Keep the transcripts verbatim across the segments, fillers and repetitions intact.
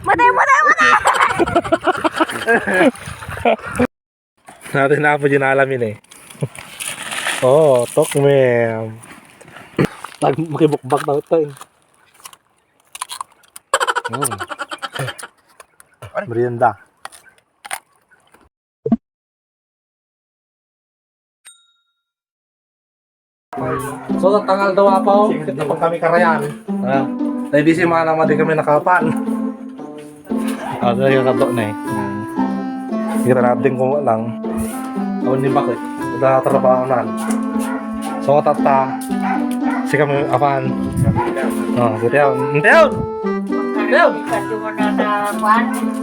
Matay, matay, matay! Natin na po dyan alamin eh. Oh, tokmem. Nag-, makibukbak na ito eh. Mm. Merienda. So, tangal daw, Apo. Ito pang kami karayan. Ah. Dahil di si Mana, madi kami nakapan. Ah, dahil ka kato na eh. Kita natin kung lang. Awan ni bakit. Kita trabaho na. So, tata. Si kami apan. Oh, kita yun. Kita yun! Leon!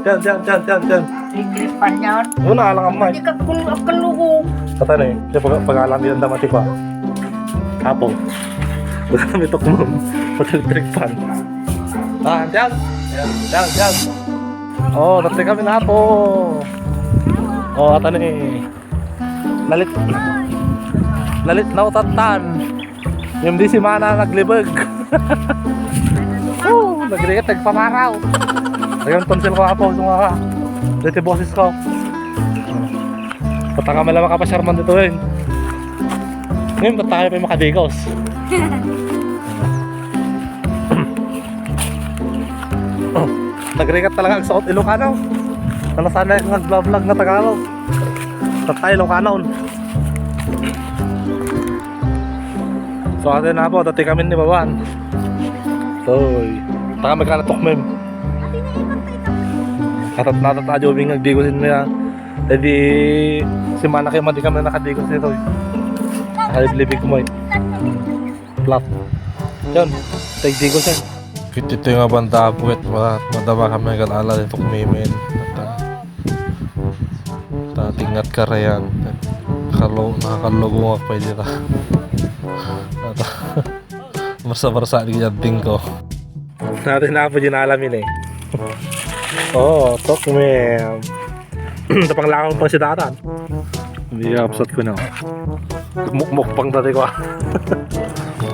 Diyan, diyan, diyan, diyan, diyan. Ikripan niya. Una, alang amay. Hindi ka kun-, kaluko. Kata na eh. Siya pag-, pag-alam yun, damati pa. Apo. Wala kami tukmam. Pag-trip-tripan. Ah, diyan. Diyan, diyan, diyan. Oh, tatay kami na po. Oh, ata ni. Lalit. Lalit na utatan. Yung di si Mana naglibag. Oh, nagrigat, nagpamaraw. Ayun, tonsil ko, Apo, sumaka. Dito boses ko. Pataka mala makapasyar man dito, eh. Ngayon, ba't tayo pa yung makadigos? Oh, nagrigat talaga ang suot Ilocano. Nalasanay ang nagbablog na Tagalog. Tatay Ilocano. So, ate na po, dati kami ni Bawan. Toy. Taka may kanatok, mem. Atat na atat ajo bing nagdigosin niya. Edi, si Mana kayo, madi kami nakadigos nito, eh. Nakaibliglig mo, eh. Plop. Yun. Tagdigo siya. Ket itoy nga banda, puwet, ma-, madama kami agad ala dito kumimin. At, ah, ta tingat karayan. Kalo-, nakakalugong ako pwede ta. At, ah, barsa-barsa di kaya ding ko. Natin na po din alamin eh. Oh, talk, man. Tapang langaw pang sidatan. Hindi, upset ko na. Mukmukbang dati ko, ah.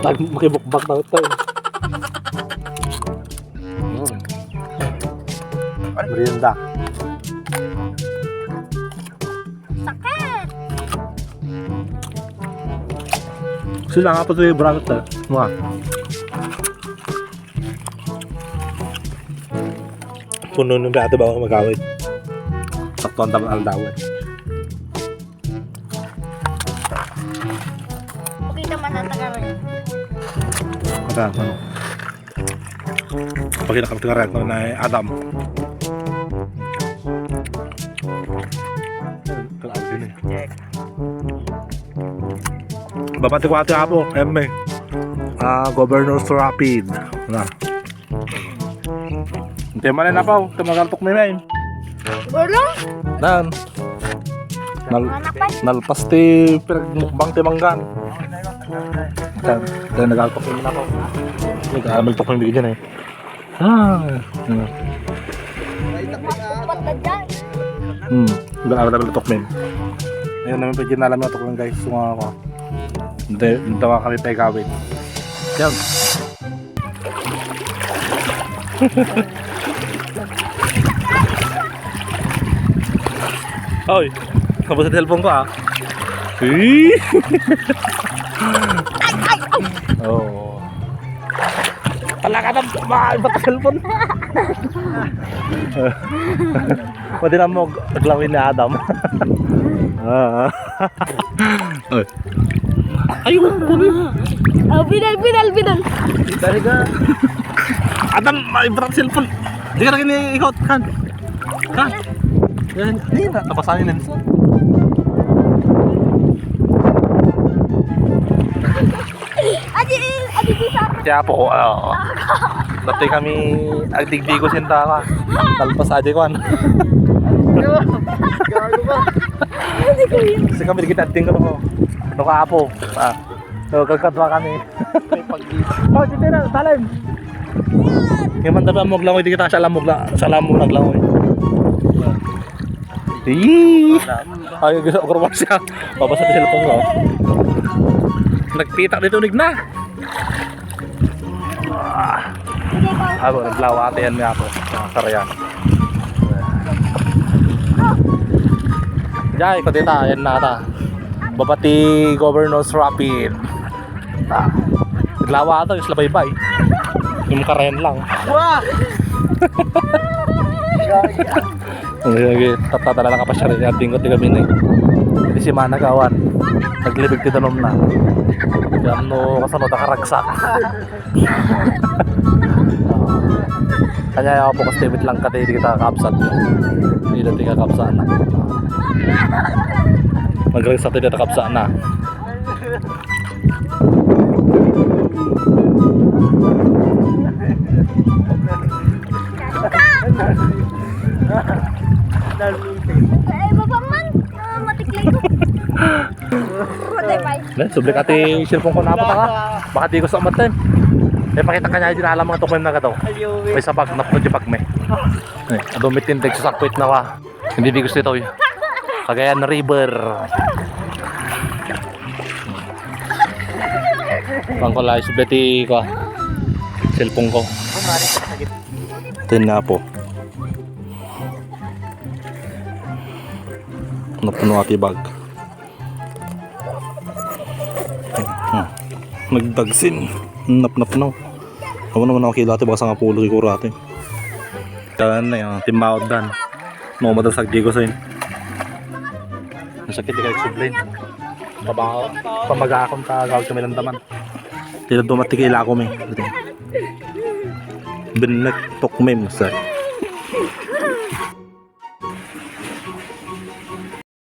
Tag-, makibukbak na ito, eh. Merienda. Sakit! Sila nga pa ito yung bracket, eh. Mga. Puno ng plato ba ako magawid? Sakto ang tamang aldawan. Pakita man ang taga rin. Kata, ano? Pakita kang taga rin, no, na Adam. Kalabi din eh. Babati ko ate Apo, M A. Ah, Governor Rapid. Na. Ante man na pa, tumagal tok ni May. Wala. Dan. Nal-, nalpas ti pinagmukbang ti manggan. Dan, dan nagaltok ni na pa. Nag-amal tok ni diyan eh. Ah. Hmm. Hmm. Nag-amal tok ni. Ayun naman pa dyan alam na tok lang guys, sumama ko. Hindi, hindi kami pa igawin. Yan. Oy, tapos ang cellphone ko, ah. Eh. Oh. Talaga na, ma-, ba't cellphone? Pwede na mo aglawin ni Adam. Ah. Oy. Ayun, kuno. Oh, bidal, bidal, bidal. Dali ka. Adam, may brak cellphone. Di ka lagi ni ikot, kan. Kan. Yan, di na. Tapos ano yun? Adi, adi, di sa Kaya po, ah, dati kami agdigdigo senta ka. Talpas adi ko, ano? Gago ba? Kasi kami di kita adding ko. Ano ka, Apo? Ah. So, kagkadwa kami. Oh, dito na, talim. Yung man tabi, amog langoy, di kita sa lamog la-, sa lamog naglangoy. Ih! Ay, gusto ko ruwan siya. Babasa sa cellphone ko. Nagpitak dito, nig na. Ah. Apo, naglawa ata yan, may apo. Ah, karayan. Jay, ko dita, yan na ata. Baba ti Governor's Rapid. Ah, naglawa ata, isla baybay. Yung karayan lang. Wah! Ang lagi, tatadala lang kapasyal niya, tingko ti gabi na eh. Di si Mana Gawan. Naglibig ti danum na. Yan no, kasano, nakaragsak. Kanya yung po kasi lang kati di kita kapsat. Di dati ka kapsat na. Magragsak ti data kapsat na. Eh, baba man. Ah, matiklay ko. Kuday, bay. Ne, subli ka ti cellphone ko na ka. Baka di ko sa umaten. Eh, pakita ka niya, dinala mga tukoy na ka daw. May sabag, napno di pag may. Eh, ado may tindig sa sakpit na wa. Hindi di gusto ito, eh. Cagayan River. Pangkulay, subli ti ko. Cellphone ko. Tin na po. Napno ati bag. Hmm. Nagdagsin. Napnapno. Amo naman ako kila ti baka sangapulo siguro ati. Kalan na yun, timmawag dan. No, madasag di ko sa yun. Masakit di kayo sublin. Paba-, pamagakon ta gawid kami landaman. Tila dumati kay ilako mi. Binnek tukmim, sir.